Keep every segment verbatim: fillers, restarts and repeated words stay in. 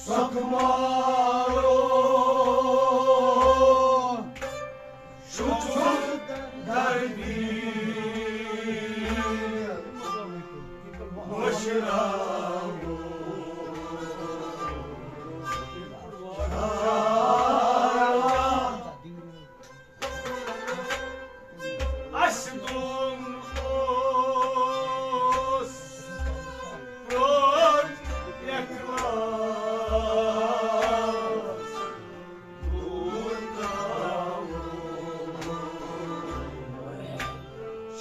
سۄکھ مارو چھُکھ دردی مٔشراوُن۔ اَسہِ دۄن اوس پرٛون اخلاص، دوٗر ترٛاوُن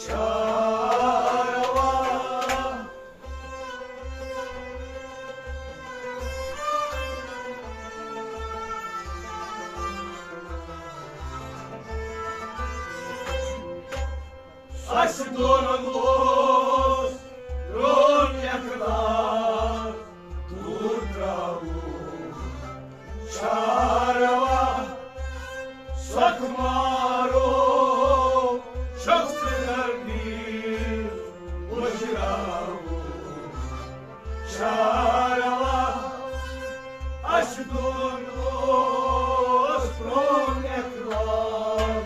شاروا۔ اَسہِ دۄن اوس پرٛون اخلاص، دوٗر ترٛاوُن شاروا۔ سۄکھ مارو شخص گردی مٔشراوُن شاروا۔ اَسہِ دۄن اوس پرٛون اخلاص۔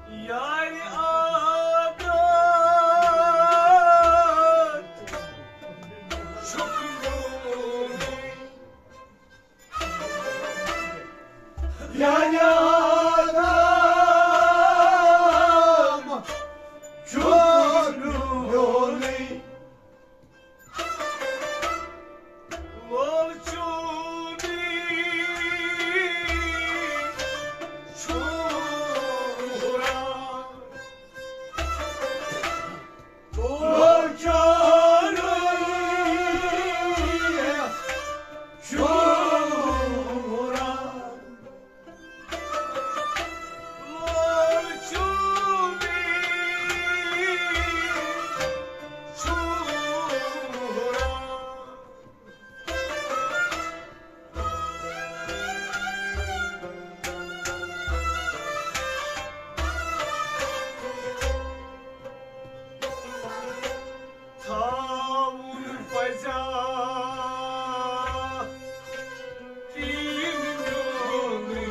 یارِ عادت چھُکھ میون۔ یارِ عادت چھُکھ میون۔ لول چوبی چھُ ہُران۔ لول چوبی چھُ ہُران۔ لول چوبی چھُ ہُران۔ تھاوُن پزیٛا کِنہٕ میونُے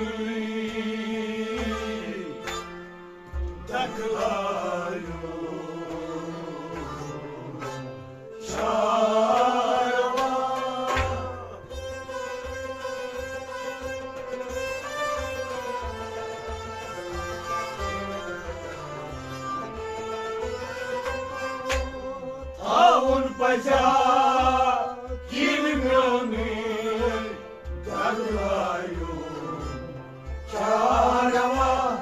دکلایُن؟ شاروا۔ تھاوُن پزیٛا کِنہٕ میونُے دکلایُن؟ شاروا۔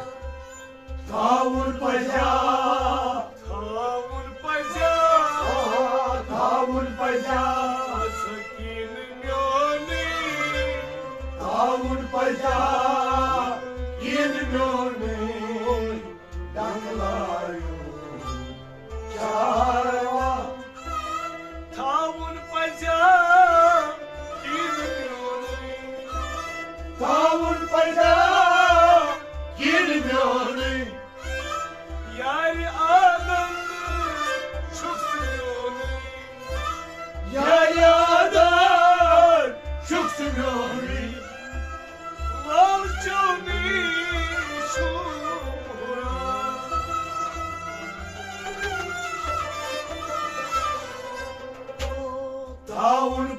تھاوُن پزیٛا۔ تھاوُن پزیٛا۔ آ، تھاوُن پزیٛا۔ سکیٖن میونُے۔ تھاوُن پزیٛا۔ یِن میونُے۔ دکلایُن۔ شاروا۔ تھاوُن پزیٛا۔ یِن میونُے۔ تھاوُن پزیٛا۔ یِن میونُے۔ یارِ عادت چھُکھ ژٕ میونُے۔ یا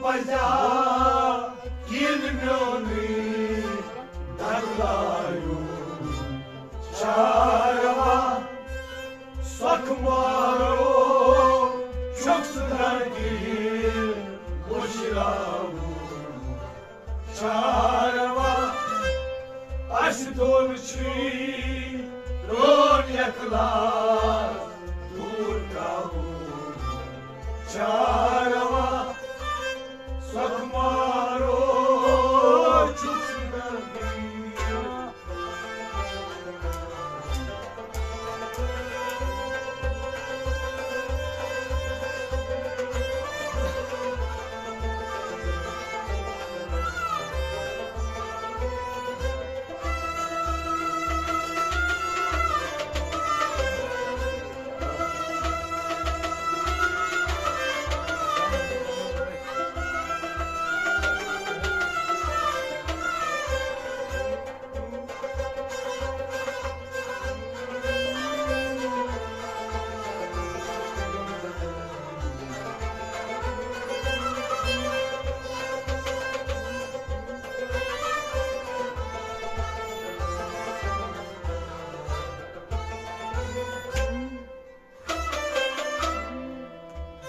پزیا ییٚلہِ میونٕے دکلایُن چاروا، سۄکھ مارو چھُکھ ژٕ درگیٖر مُشراوُن چاروا۔ اَسہِ دوٚر چھُے پرٛون اخلاص دوٗر ترٛاوُن چاروا۔ سۄکھ مارو چھُکھ ژٕ درگیٖر۔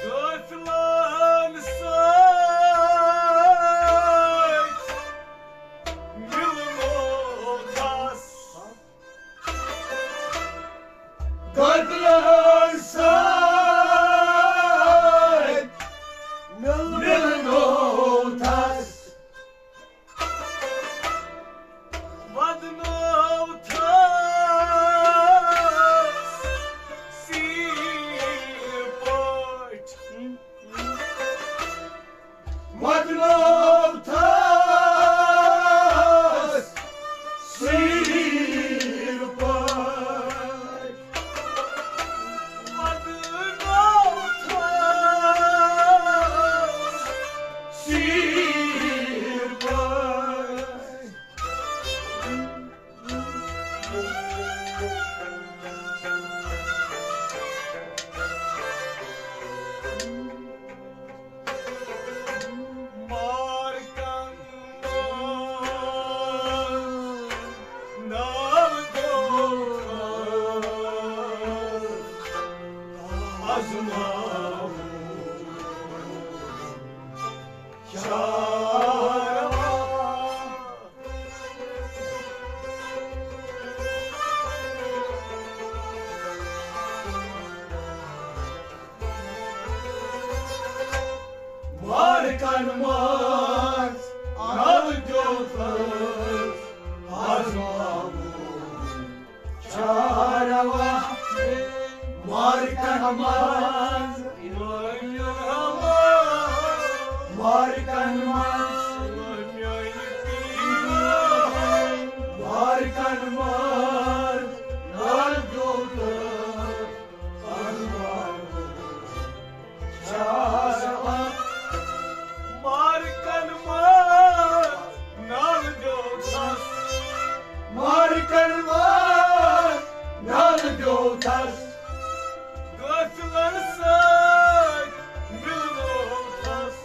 غٲفلن سۭتۍ مِلنو تس۔ غٲفلن سۭتۍ مِلنو تس۔ ودنو تس سیٖر پٲٹھۍ۔ ودنو تس سیٖر پٲٹھۍ۔ ودنو تس سیٖر پٲٹھۍ۔ مارکن نال گوٚو آزماوُن چاروا۔ مارکن منٛز نل دیُت آزماوُن چاروا۔ مارکن منٛز، مارکن منٛز، مارکن منٛز نل دیُت آزماوُن چاروا۔ مارکن منٛز نل دیُت آز، مارکن منٛز نل دیُت آز۔ غٲفلن سۭتۍ مِلنو تس۔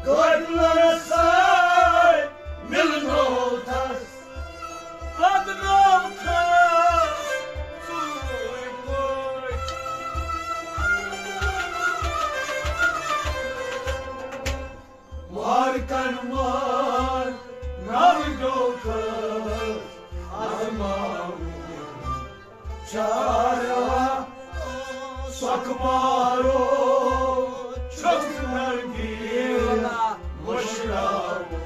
غٲفلن سۭتۍ مِلنو تس۔ بدنام تس ژوٗرِ پٲٹھۍ۔ مارکن منٛز نل دیُت آز آزماوُن چاروا۔ سۄکھ مارو چھُکھ درگیٖر مُشراوُن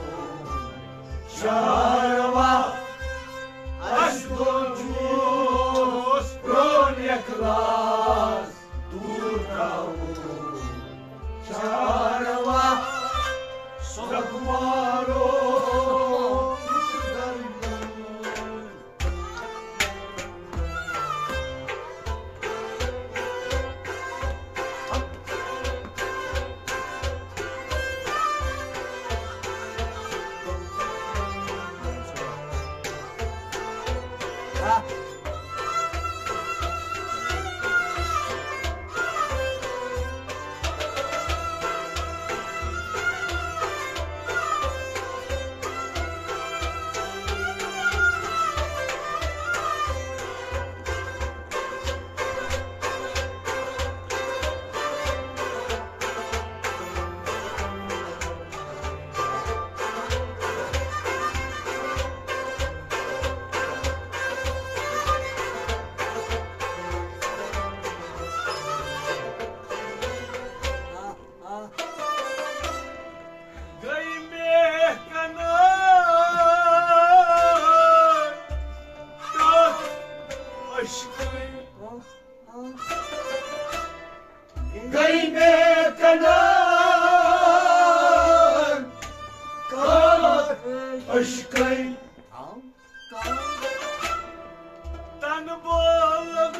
چاروا۔ اَسہِ دوٚر چھُس پرٛون اخلاص دوٗر ترٛاوُن چاروا۔ سۄکھ مارو چھُکھ درگیٖر۔ گٔے مےٚ کنان کتھ عشقٕے۔ تنہٕ بہٕ لوٚگُس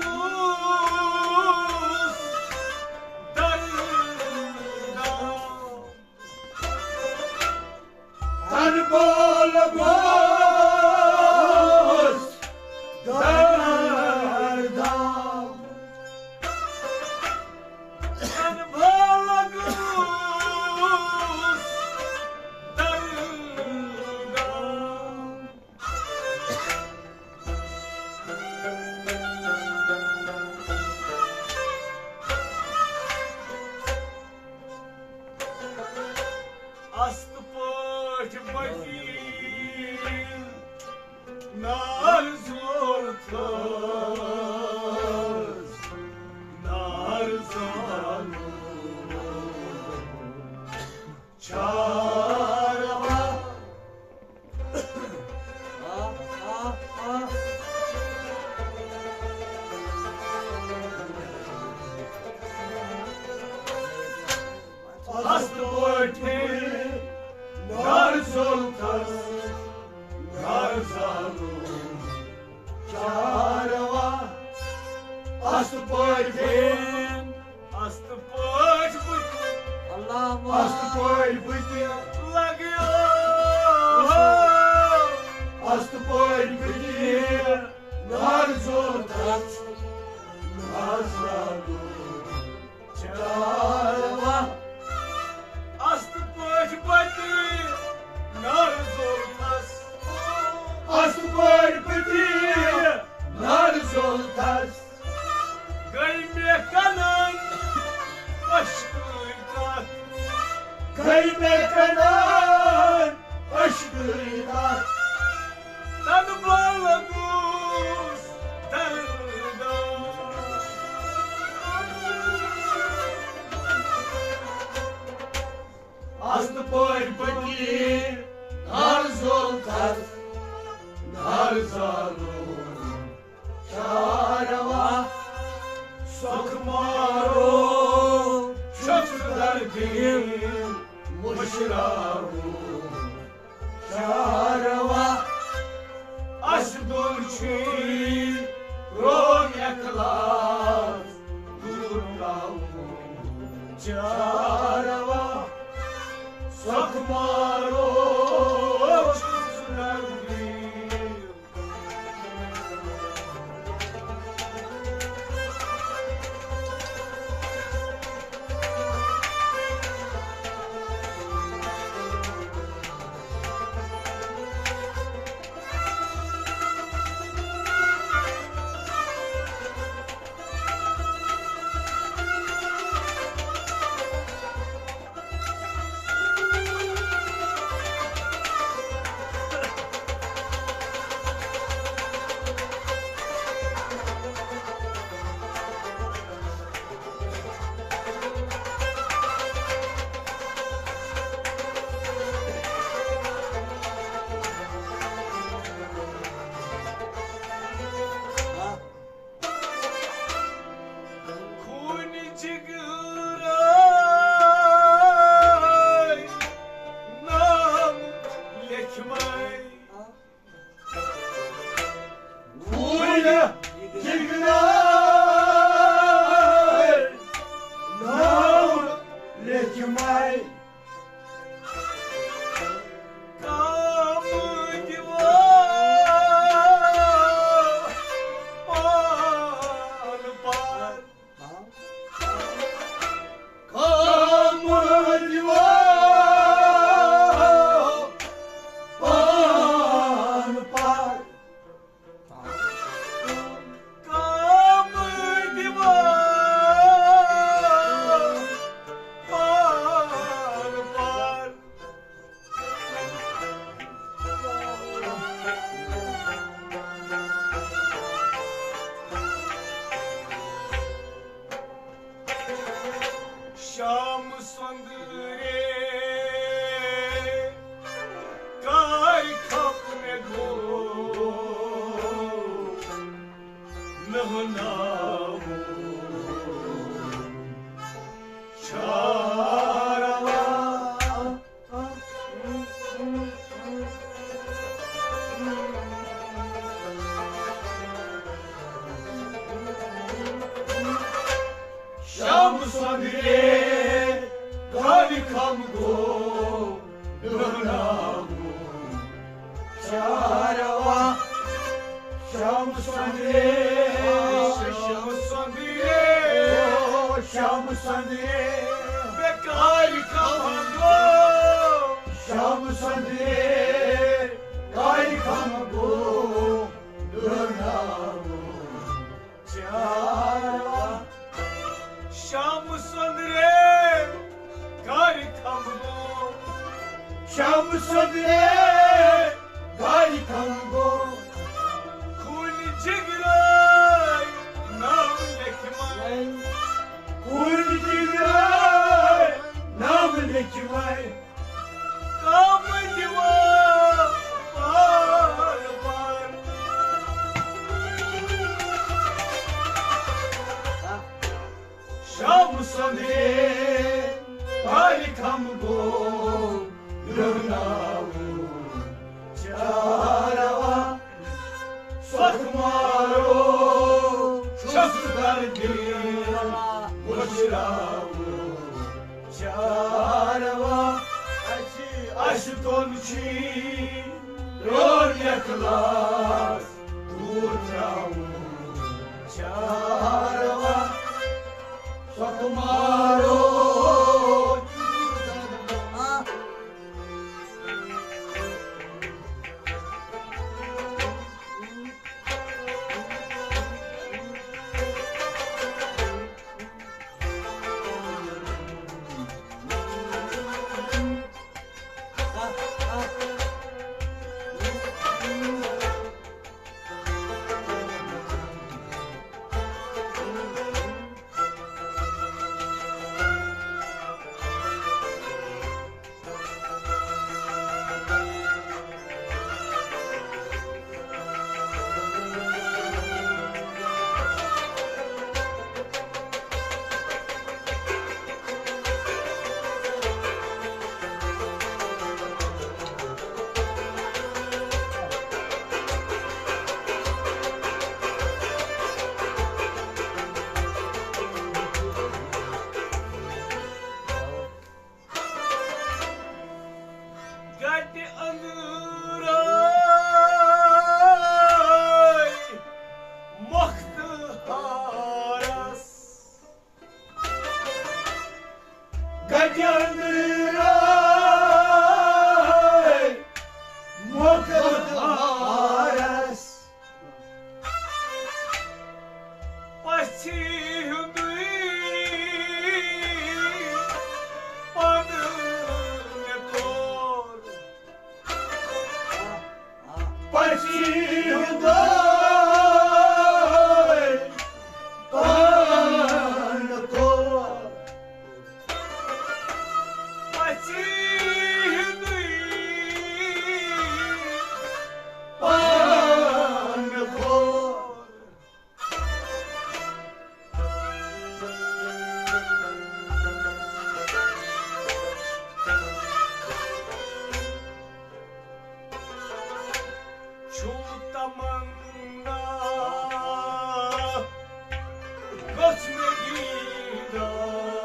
درد۔ تنہٕ بہٕ لوٚگُس درد۔ تنہٕ بہٕ لوٚگُس درد۔ اصل پٲٹھۍ بٔچی نار زول تھٲس، نار زالو۔ چاروا۔ اصل پٲٹھۍ نار زول تھٲس، نار زالو۔ چاروا۔ اصل پٲٹھۍ۔ اصل پٲٹھۍ بہٕ تہِ۔ اللہ اکبر۔ اصل پٲٹھۍ بہٕ تہِ۔ لگیو۔ اصل پٲٹھۍ بہٕ تہِ۔ نار زول تھٲس۔ نار زالو۔ چاروا۔ اصل پٲٹھۍ بہٕ تہِ۔ نار زول تھٲس۔ اصل پٲٹھۍ بہٕ تہِ۔ نار زول تھٲس۔ گٔے مےٚ کنان عشقٕے کتھ۔ گٔے مےٚ کنان عشقٕے کتھ۔ تنہٕ بہٕ لوٚگُس درد۔ اصل پٲٹھۍ بہٕ تہِ۔ نار زول تھٲس۔ نار زالو۔ چاروا۔ سۄکھ مارو چھُس دردِ مُشراوُن۔ چاروا۔ اَسہِ دوٚر چھُے روگ اخلاص دوٗر ترٛاوُن۔ چاروا۔ سۄکھ مارو چھُس دردِ خوٗنہِ جِگرَے نام لیکھمَے۔ خوٗنہِ جِگرَے نام لیکھمَے۔ کامہٕ دِوان پان پار۔ کامہٕ دِوان پان پار۔ کامہٕ دِوان پان پار۔ شام سۄنٛدرے کارِ کھپ مےٚ گوٚو نہٕ ناوُن۔ سۄنٛدرے کالہِ کھم گوٚو دۄہراوُن۔ چاروا شام سۄنٛدرے، شام سۄنٛدرے، او شام سۄنٛدرے، بے کالہِ کھم گوٚو۔ شام سۄنٛدرے کالہِ کھم گوٚو دۄہراوُن۔ چاروا شام سۄنٛدرے کالہِ کھم گوٚو۔ شام سۄنٛدرے کالہِ کھم گوٚو۔ خوٗنہِ جِگرٲے ناو لیکھِ وۄنۍ۔ خوٗنہِ جِگرٲے ناو لیکھِ وۄنۍ۔ کم دِوان پان پان۔ شام سۄنٛدرے کالہِ کھم گوٚو رناوُن۔ چاروا سۄکھ مارو چھُس دردِ مٔشراوُن۔ چاروا اَسہِ، اَسہِ دۄن چھی پرٛون اخلاص دوٗر ترٛاوُن۔ چاروا سۄکھ مارو۔ گَٹہِ أنٛدرَے مۄختہٕ ہارَس۔ گَٹہِ أنٛدرَے مۄختہٕ ہارَس۔ پَژھِ ہُنٛدُے پَنہٕ مےٚ کوٚر۔ پَژھِ ہُنٛدُے پَنہٕ کوٚر۔ پَژھِ ہُنٛدُے پَنہٕ کوٚر۔ چھُم تمنا گوٚژھ مےٚ دیٖدار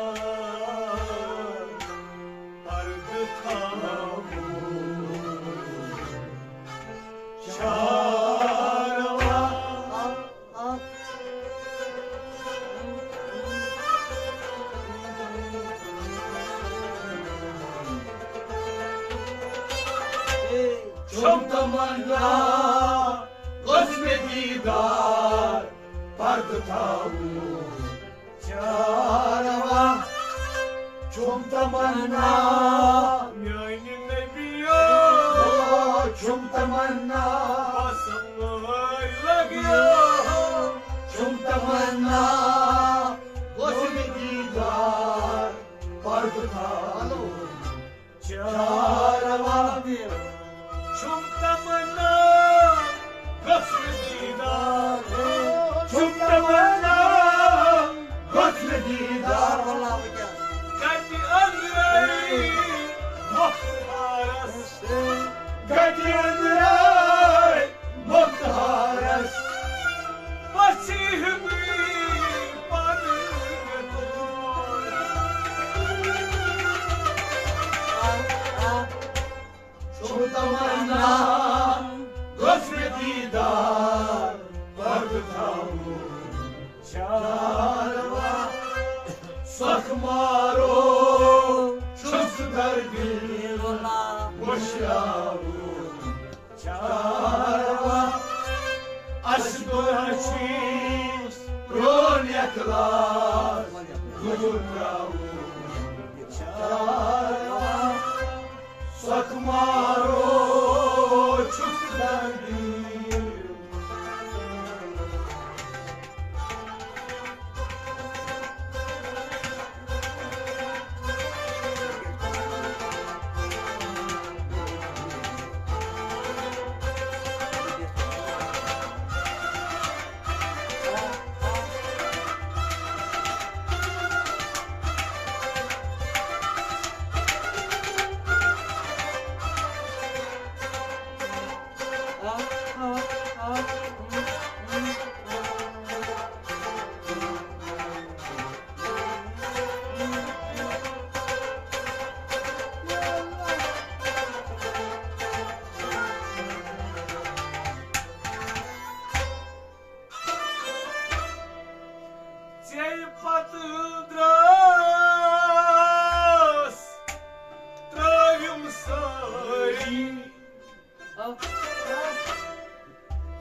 پردٕ تھاوُن۔ چاروا چھُم تمنا گوٚژھ مےٚ دیٖدار پردٕ تھاوُن۔ چاروا چھُم تمنا میانہِ نبیو۔ چھُم تمنا بس وٲرۍ لگیو۔ چھُم تمنا گوٚژھ مےٚ دیٖدار پردٕ تھاوُن۔ چاروا چھُم تمنا گوٚژھ مےٚ دیٖدار۔ چھُم تمنا گوٚژھ مےٚ دیٖدار۔ گَٹہِ أنٛدرَے مۄختہارَس۔ گَٹہِ أنٛدرَے مۄختہارَس۔ پَژھِ ہُنٛدُے پَنہٕ مےٚ کوٚر۔ سۄکھ مارو چھُس دردِ مٔشراوُن چاروا۔ اَسہِ دۄن چھُس پرٛون اخلاص دوٗر ترٛاوُن چاروا۔ سۄکھ مارو چھُس دردِ ژےٚ پتہٕ درٛاس ترٛٲوِم سٲری۔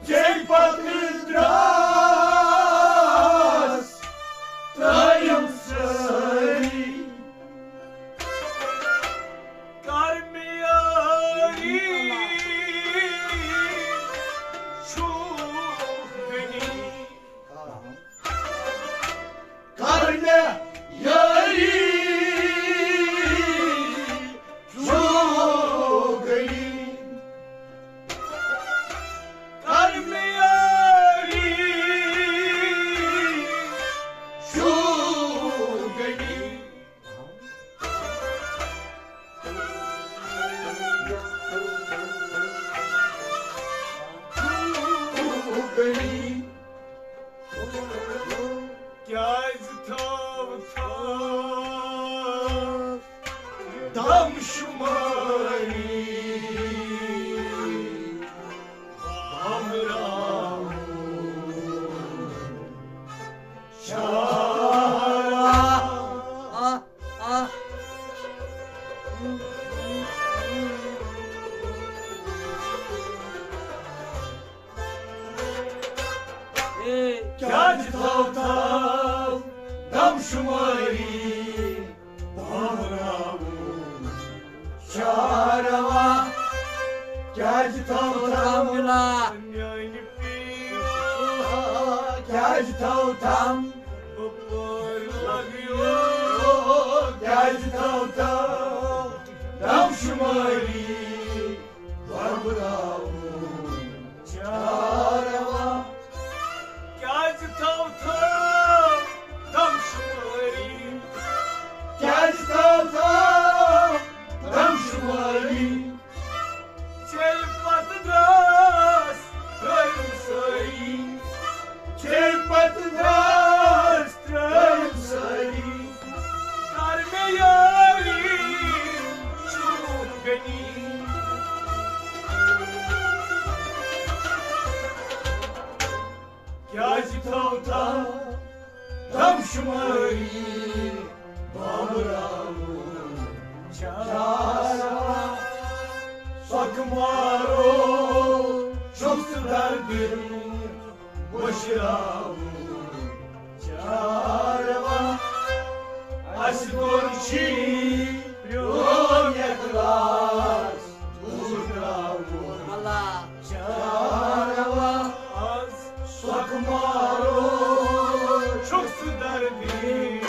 ژےٚ پتہٕ درٛاس ترٛٲوِم سٲری۔ کر مےٚ یٲری چھُکھ غنی۔ کر مےٚ یٲری چھُکھ غنی۔ کر مےٚ یٲری چھُکھ غنی۔ کیٛازِ تھاو تھاو دم شماری بامراوُن چاروا۔ کیٛازِ تھاو تھاو دم شماری بامراوُن چاروا؟ کیٛازِ تھاو تھاو میانہِ پیٖر؟ کیٛازِ تھاو تھاو؟ کیٛازِ تھاو تھاو دم شماری بامراوُن چاروا؟ کیٛازِ تھاو تھاو دم شمٲری؟ کیٛازِ تھاو تھاو دم شمٲری؟ ژےٚ پتہٕ درٛاس ترٛٲوِم سٲری۔ ژےٚ پتہٕ درٛاس ترٛٲوِم سٲری۔ کر مےٚ یٲری چھُکھ غنی۔ کیٛازِ تھاو تھاو دم شمٲری بامراوُن چاروا؟ سۄکھ مارو چھُکھ ژٕ دردِ مٔشراوُن چاروا؟ اَسہِ کوٚر چھی پرٛون اخلاص دوٗر ترٛاوُن۔ چاروا آز سۄکھ مارو چھُکھ ژٕ دردی۔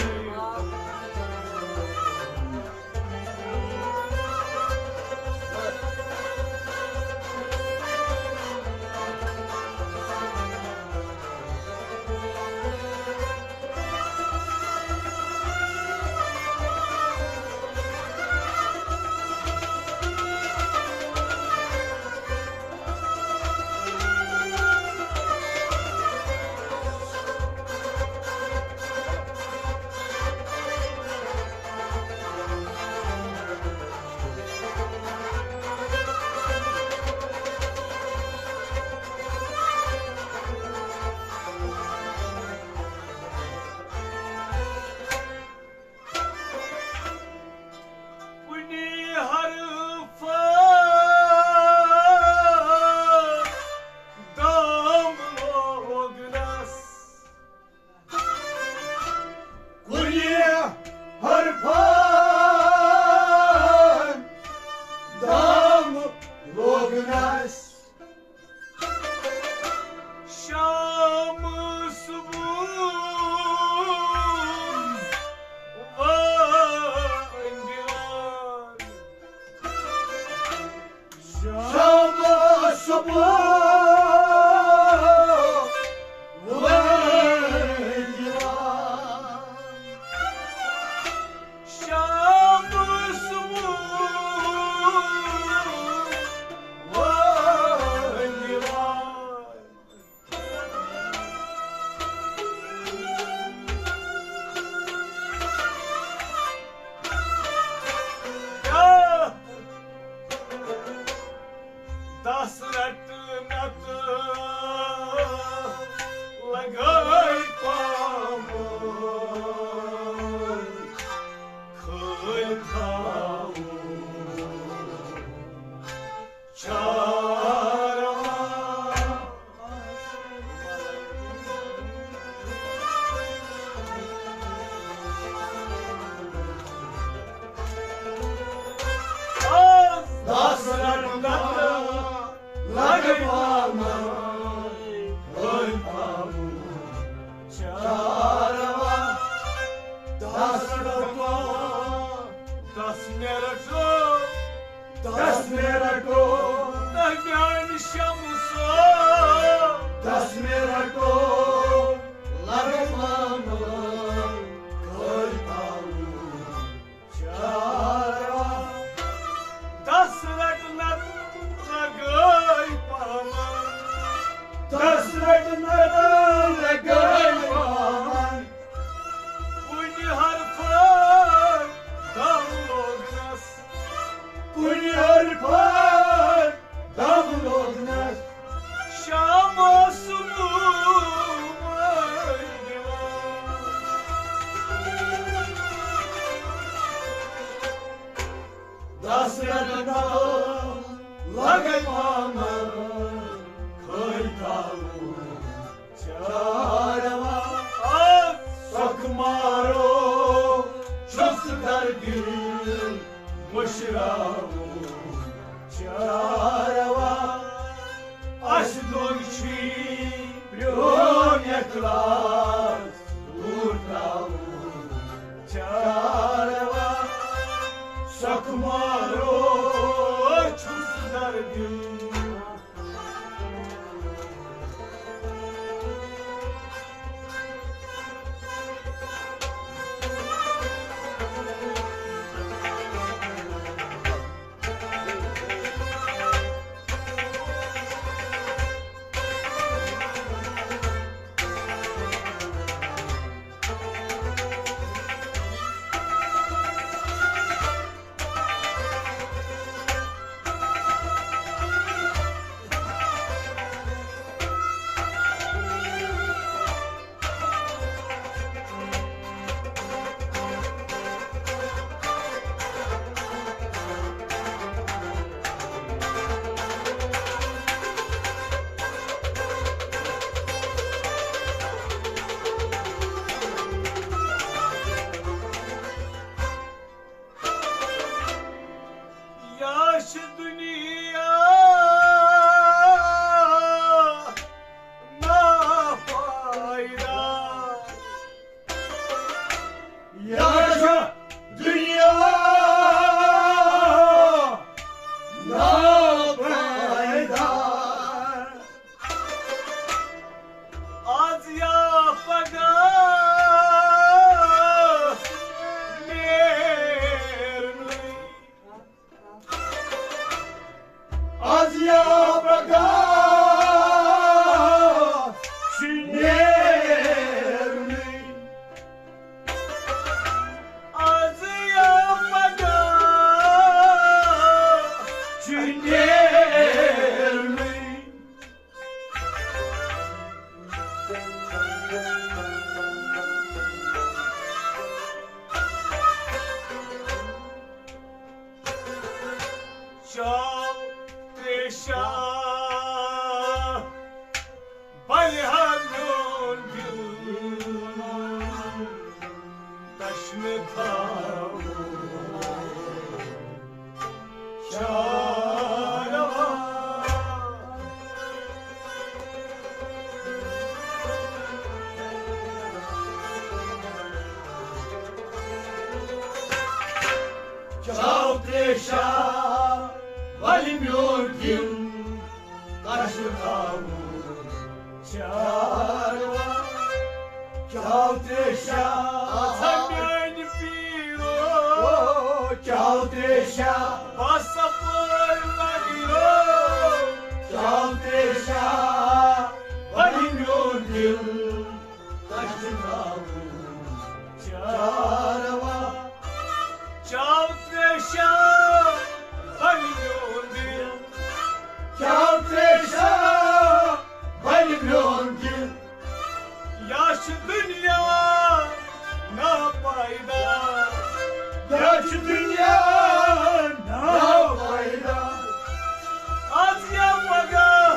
دس رٹہٕ نتہٕ لگٲے پامن، کھٲلۍ تھاوُن چارواہ۔ دس رٹہٕ نتہٕ لگٲے پامن، کھٲلۍ تھاوُن چارواہ۔ دس رٹہٕ، دس مےٚ رٹہٕ، دس مےٚ رٹہٕ، تہٕ میانہِ شمسہٕ۔ دس مےٚ رٹہٕ، لگٲے پامن، کھٲلۍ تھاوُن چارواہ۔ دس رٹہٕ نتہٕ لگٲے پامن، دس رٹہٕ نتہٕ لگٲے پامن۔ کُنہِ حرفہٕ دم لوگنس، کُنہِ حرفہٕ دم لوگنس۔ شام اوسُم دِوان۔ دس رٹہٕ نتہٕ لگٲے پامن، کھٲلۍ تھاوُن چارواہ۔ سۄکھٕ مارو چھُس در دِل مٔشراوُن چارواہ۔ اسہِ دۄن چھی پرٛون اخلاص دوٗر ترٛاوُن چارواہ۔ سۄکھٕ مارو چھُس در دِل۔ یا چھِ دُنیا ناپایدار۔ یا چھِ دُنیا ناپایدار۔ آز یا پگاہ نیرنُے۔ آز یا پگاہ چھُ نیرنُے۔ آز یا پگاہ چھُ نیرنُے۔ چاو تریشا بلہِ ہا میون دل تشنہٕ تھاوُن۔ چارواہ۔ چاو تریشا بلہِ میون دل تھاوُن چاروا۔ کیٛاہ تریشہ، آ میٛانہِ پیٖرو۔ او، کیٛاہ تریشہ۔ بس اپٲرۍ لگیو۔ کیٛاہ تریشہ۔ بنہِ میون دل۔ تش تھاوُن چاروا۔ چاو تریشہ۔ بنہِ میون دل۔ چاو تریشہ۔ بنہِ میون دل۔ یا چھِ دُنیا ناپایدار۔ یا چھِ دُنیا ناپایدار۔ آز یا پگاہ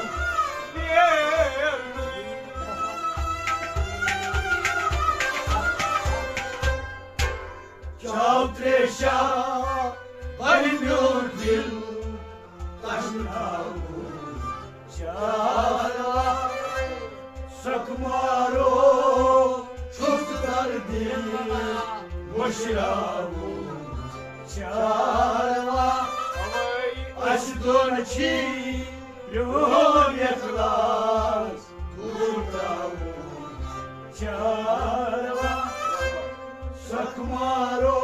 نیرنٕے۔ چاو تریشہ۔ بنہِ میون دل۔ تش تھاوُن چاروا۔ سکھ مارو چھُس دردِ مٔشراوُن چاروا۔ اَسہِ دۄن چھی پرٛون اخلاص دوٗر ترٛاوُن چاروا۔ سکھ مارو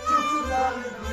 چھُس دردِ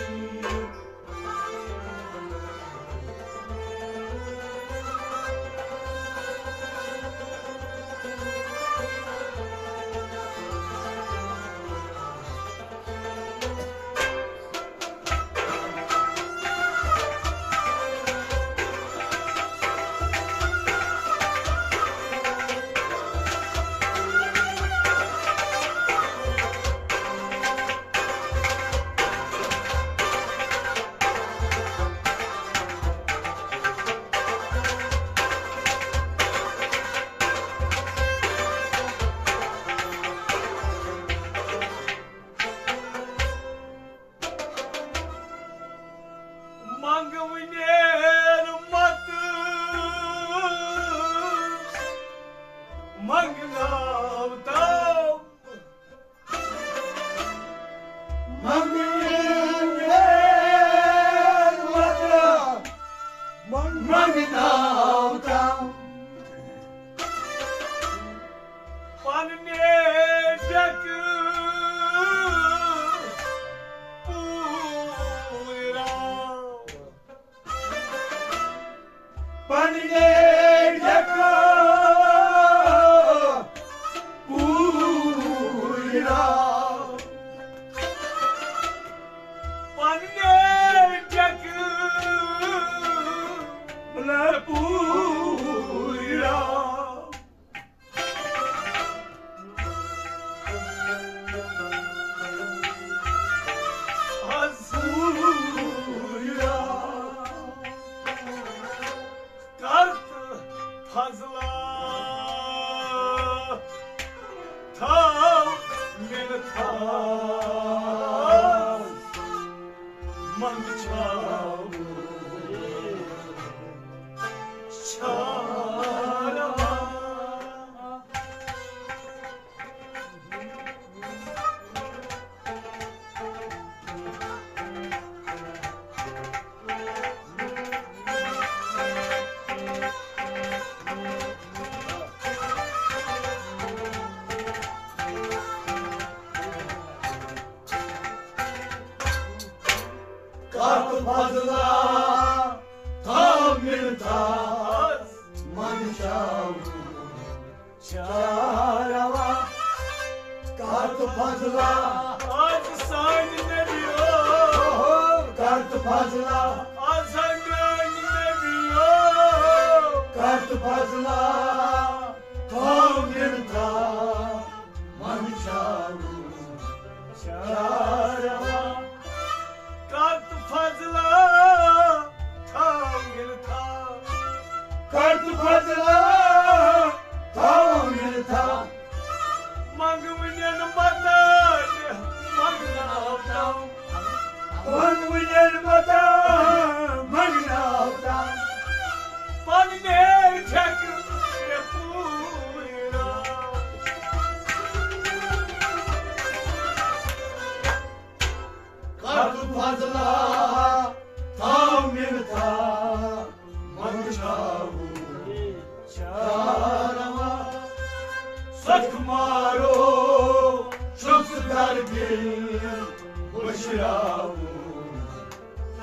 منگونیر مت منگناو تاو۔ منگونیر مت منگناو تاو۔ پننے ڈیکہٕ پوٗرۍ راو۔ پننے ڈیکہٕ پوٗرۍ راو۔ پننے ڈیکہٕ پوٗرۍ راو۔ کرت فضلہ تھاو مِلتھاس منٛد چھاو چھاروا۔ کتھ فضلہ تھاو مِلتھاس منٛد چھاو چاروا۔ کتھ فضلہ آز سانہِ نبیو۔ کتھ فضلہ آز میانہِ نبیو۔ کتھ فضلہ تھاو مِلتھا منٛد چھاو چاروا۔ کتھ فضلہ تھاو مِلتھا۔ کتھ فضلہ تھاو مِلتھا۔ منگونین متاج منگناو تام۔ منگونین متاج منگناو تام۔ پننے ٹھیکہٕ مےٚ پوٗرٕ۔ کتھ فضلہ تھاو مِلتھا منٛد چھاو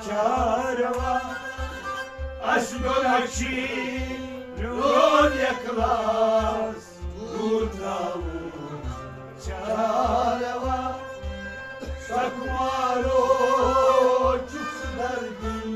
چاروا، اسہِ گوٚو اکھ چیٖز، میون اخلاص دوٗر ترٛاوُن۔ چاروا، سۄ کمارو چھُس دردی۔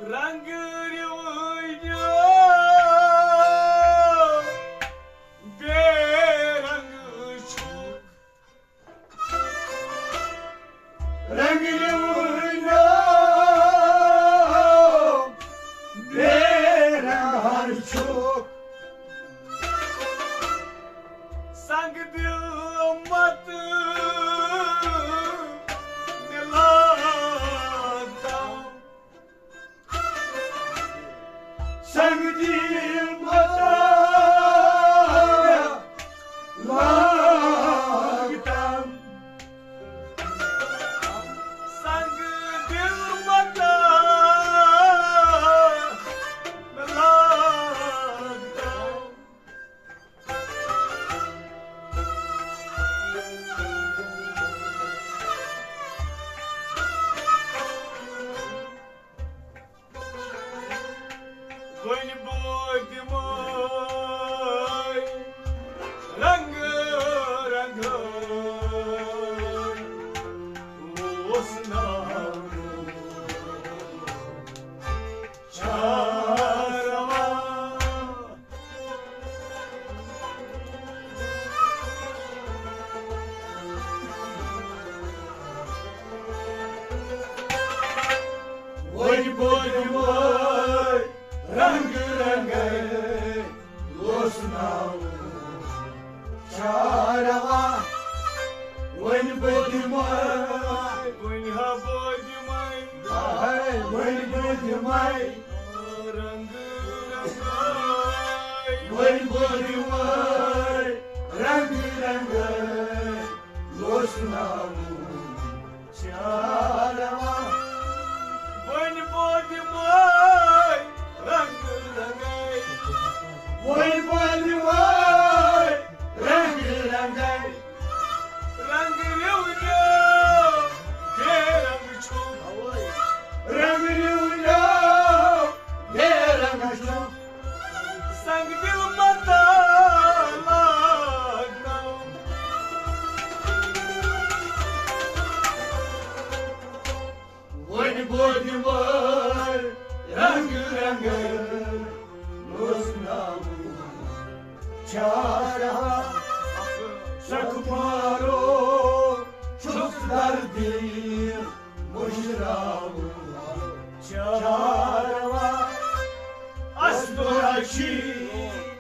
رنگ رِوٕنیو بے رنگ چھُکھ۔ رنگ رِوٕنیو بے رنگ ہر چھُکھ۔ سنگ دل مت مِلاو تم۔ سنگ دل مت لاگ تم۔ سنگ دل مت لاگ تم۔ وۄنۍ بہٕ دِمَے رنٛگہٕ رنٛگہٕ اوس ناو چارواں۔ وۄنۍ بہٕ دِمَے رنٛگہٕ رنٛگہٕ اوس ناو چارواں۔ وۄنۍ بہٕ دِمَے، وۄنۍ ہا بہٕ دِمَے، ہاے، وۄنۍ بہٕ دِمَے رنٛگہٕ رنٛگہٕ۔ وۄنۍ بہٕ دِمَے رنٛگہٕ رنٛگہٕ اوس ناو چارواں۔ وۄنۍ بہٕ دِمَے رنٛگہٕ رنٛگہٕ۔ وۄنۍ بہٕ دِمَے رنٛگہٕ رنٛگہٕ۔ رنٛگ رِونیو بے رنٛگ چھُ۔ رنٛگ رِونیو بے رنٛگ چھُ۔ سنگ دل مت لاگ تم۔ وۄنۍ بہٕ دِمَے رنٛگہٕ رنٛگہٕ اوس ناو چارواں۔ سکھ مارو چھُس دردی مُشراو چارواں۔ اصل رشی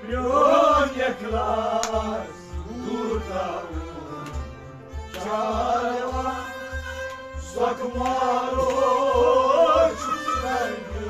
پرٛون اخلاص دوٗر ترٛاوُن چارواں۔ سۄکھ مارو چھُس دردی۔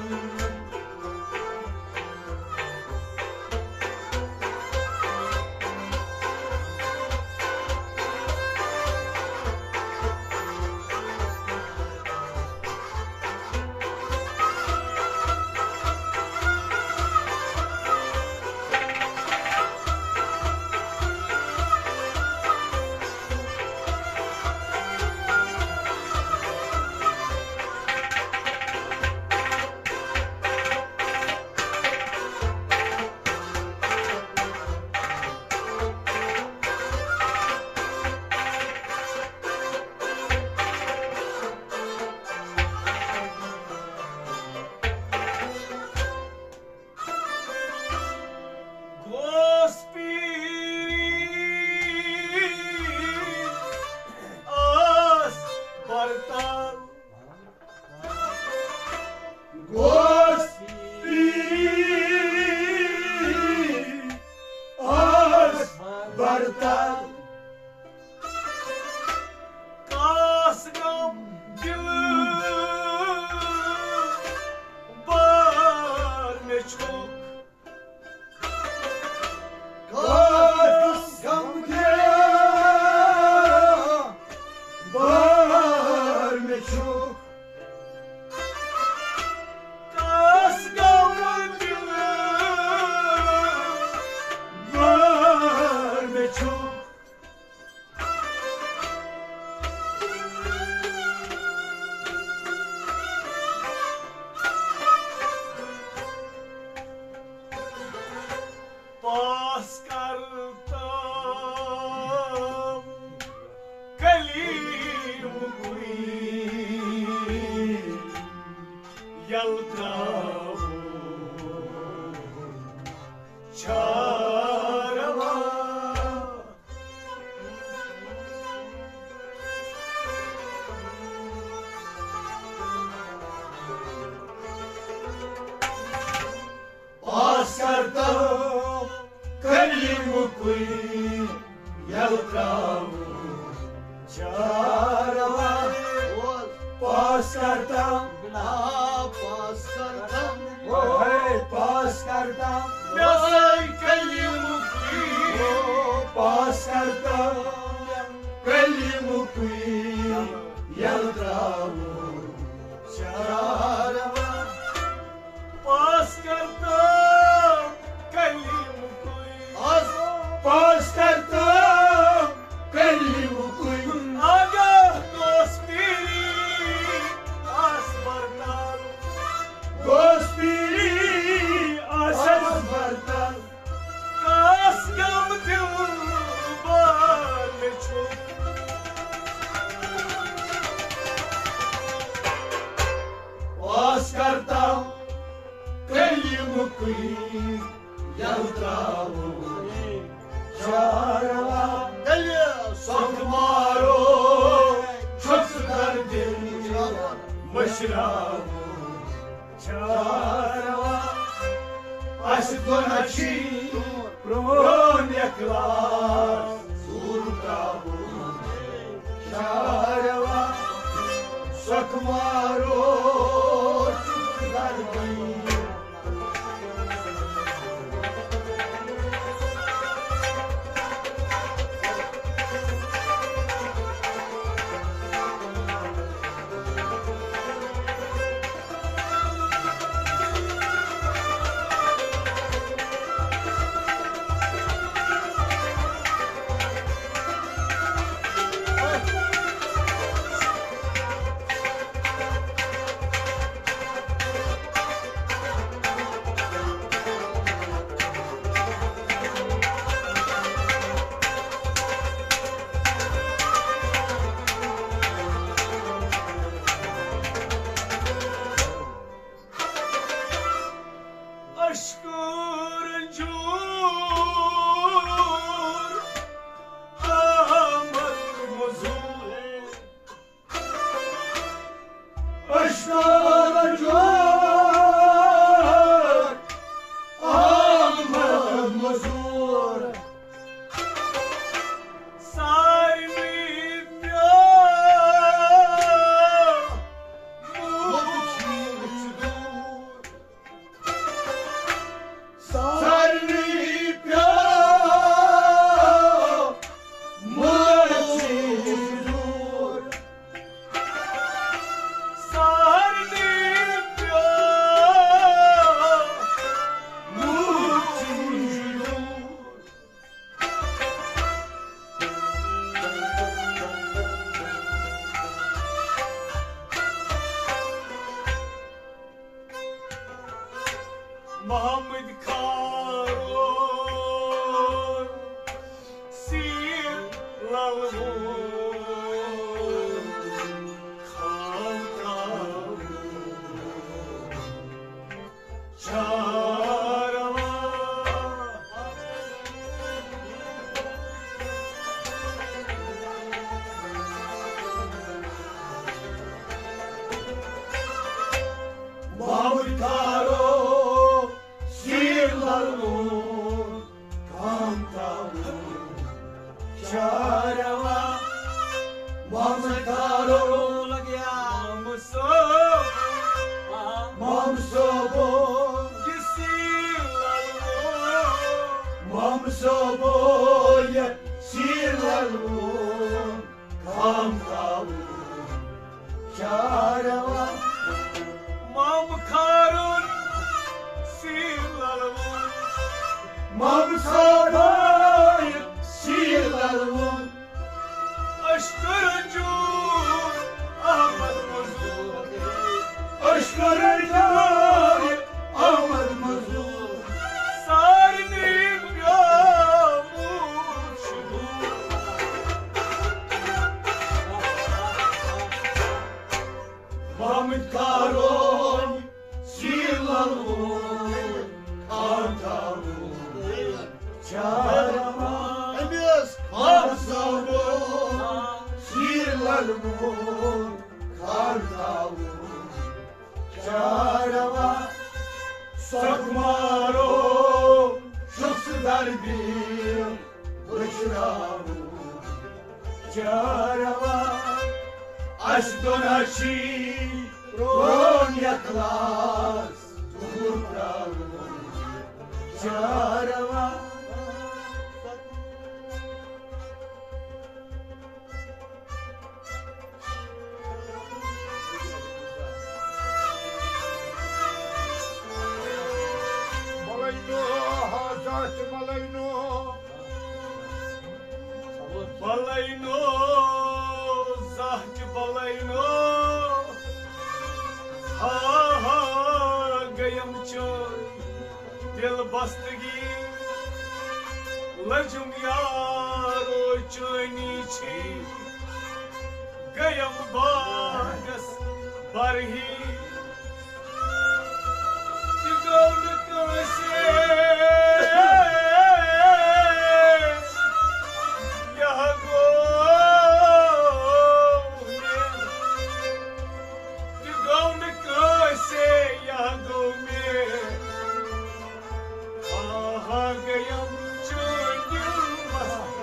یلہٕ ترٛاوُن چھا روا؟ پاس کرتا کلیم کوئی یلہٕ ترٛاوُن چھا روا؟ پاس کرتا، پاس کرتا، او پاس کرتا، میٛانہِ کلیم کوئی پاس کرتا، کلیم کوئی یلہٕ ترٛاوُن چھا روا؟ پاس کرتا کلیم کوئی۔ آس۔ پاس کرتا کلیم کوئی۔ آگاہ گوس پیری آس برتال۔ گوس پیری آس برتال۔ کاس گم دل بال چھُ۔ پاس کرتا کلیم کوئی یلہٕ ترٛاوُن چھا روا؟ تیٚلہِ سۄکھ مارو چھُس دردِ مٔشراوُن چھا روا؟ اَسہِ دۄن ہا چھی پرٛون اخلاص ژوٗر ترٛاوُن چھا روا؟ سۄکھ مارو چھُس دردِ اشکور جور آمد مزور۔ اشکور جور آمد مزور۔ سارنٕے پیوٚو مُلکٕچ دوٗر۔ سارنٕے پیوٚو مُلکٕچ دوٗر۔ سارنٕے پیوٚو مُلکٕچ دوٗر۔ محمد کھارون سیر لالہون خان کھارون۔ چارواں۔ محمد کھارو سیر لال مون خار تھاوُن چاروا، سۄکھ مارو شخص دربی بشراوُن چاروا، اَسہِ دۄن ہا چھی پرون یخلاص دوٗر ترٛاوُن چاروا۔ بلینو، ہا زاتھ بلینو۔ بلینو، زاتھ بلینو۔ ہا ہا گیم چٲنۍ دل بستگی، لجم یارو چٲنی چھی، گیم باغس برہی، تہِ گوٚو نہٕ کٲنٛسے۔ یہِ ہا گوٚو مےٚ، تہِ گوٚو نہٕ کٲنٛسے، یہِ ہا گوٚو مےٚ۔ آہا گیم چٲنۍ دل مست۔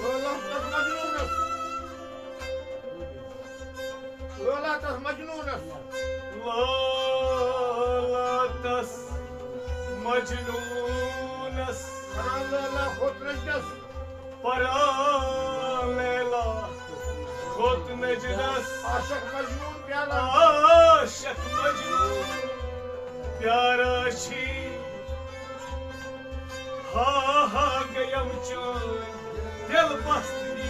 ٲلاتس مجنوٗنس۔ ٲلاتس مجنوٗنس۔ لالاتس مجنوٗنس۔ پران لیلا کھوٚت نجدس۔ پران لیلا کھوٚت نجدس۔ عاشق مجنوٗن پیارا۔ عاشق مجنوٗن پیارا چھی۔ ہا ہا گیم چٲنۍ دل بستگی۔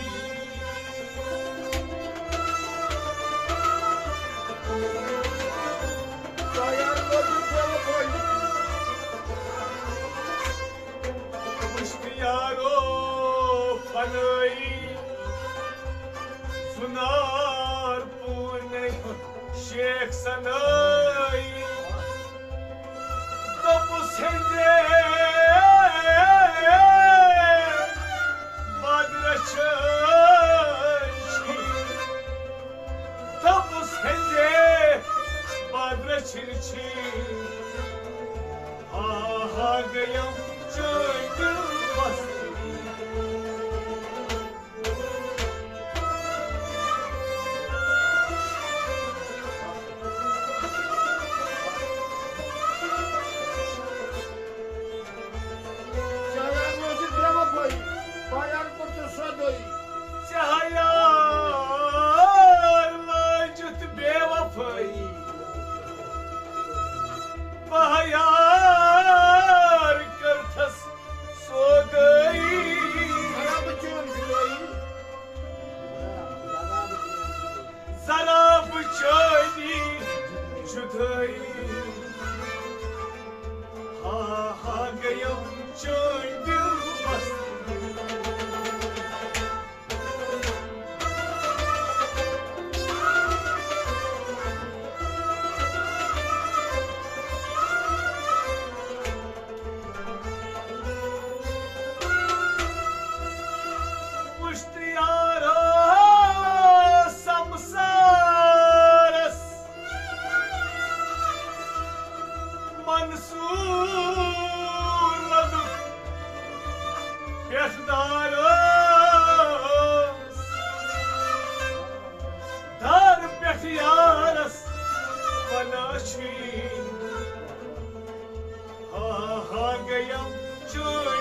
سایار لوٚگ دل بھٲیِس۔ وٕچھتہٕ یارو فنٲیی، زُنار پوٗنے شیخ سنٲیی۔ دوٚپُس ہیٚنٛدے بادرَچھِ چھِ، دوٚپُس ہیٚنٛدے بادرَچھِ چھِ، آہا گٔیَم چٲنٛدِ وَستی۔ شاعر روزِ بے وفٲیی، پایان کوٚر ژےٚ سودٲیی۔ ژےٚ ہا یار لٲجِتھ بے وفٲیی، بہٕ ہا یار کٔرتھس سودٲیی۔ ذرا بہٕ چٲنۍ جُدٲیی۔ ذرا بہٕ چٲنی جُدٲیی۔ ہا ہا گٔیَم چٲنۍ دِل بستگی۔ مُشتیارو سمسارس منصور ودُک پٮ۪ٹھ دارس، دار پٮ۪ٹھ یارس ونان چھی، ہا ہا گٔیَم چٲنۍ۔